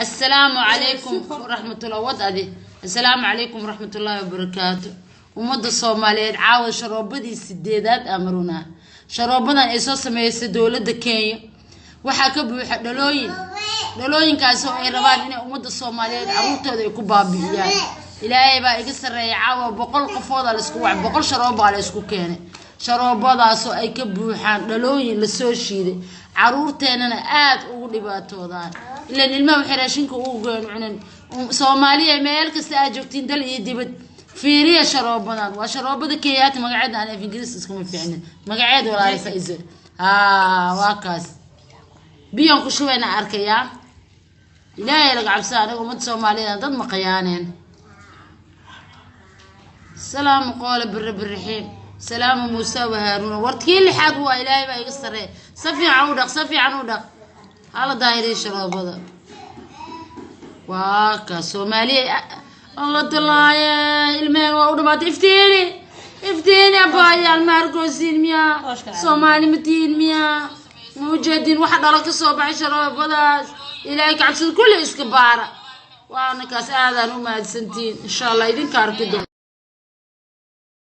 Assalaamu calaykum waraxmatullah. Wad adi. Assalaamu calaykum waraxmatullaahi wabarakaatu. Ummadda Soomaaliyeed, caawa sharoobadii sideedaad amarunaa. Sharoobadan ay soo sameysay dowladda Kenya waxaa ka buuxa dhalooyin, dhalooyinkaas oo ay rabaan inay ummadda Soomaaliyeed caruurtooda ay ku baabi'iyaan. Ilaahay baa iga sarreeya. Caawa 100 qofooda laisku wac, 100 sharoobaa la isku keenay, sharoobadaasoo ay ka buuxaan dhalooyin lasoo shiiday, caruurteenana aada ugu dhibaatoodaan. Ilaan ilmaha waxay raashinka ugu goyn cunin. Soomaaliya, meel kasta aad joogtiin, dal iyo dibad, fiiriya sharoobadan. Waa sharoobada Kenyaati. Magaceeda aan af Ingiriis iskuma fiicnin. Magaceeda, walaala Faizo, haa, waa kaas. Biyaan ku shubayna arkayaa. Ilaahay laga cabsa. Aniga ummadda Soomaaliyeed dad ma qayaaneen. Salaamu qoole bere berixiim. Salaamu Muusa wa Haaruuna. Warkii lixaad waa. Ilaahay baa iga sarreeya. Sa fiican u dhaq, sa fiican u dhaq. Hala daahiriya sharoobada. Waa ka Soomaaliya. Alla dalaaye, ilmeheen waa u dhamaatay. Iftiini, iftiini, abaayaal, ma arkoosiin miyaa? Soomaali ma tihiin miyaa? Ma ujeedin waxa dhalo ka soo baxay sharoobadaas? Ilaahay ka cabsada, kulli iska baara. Waana kaas. Aadaan u mahadsantihiin. Insha Allah idinka arki doon.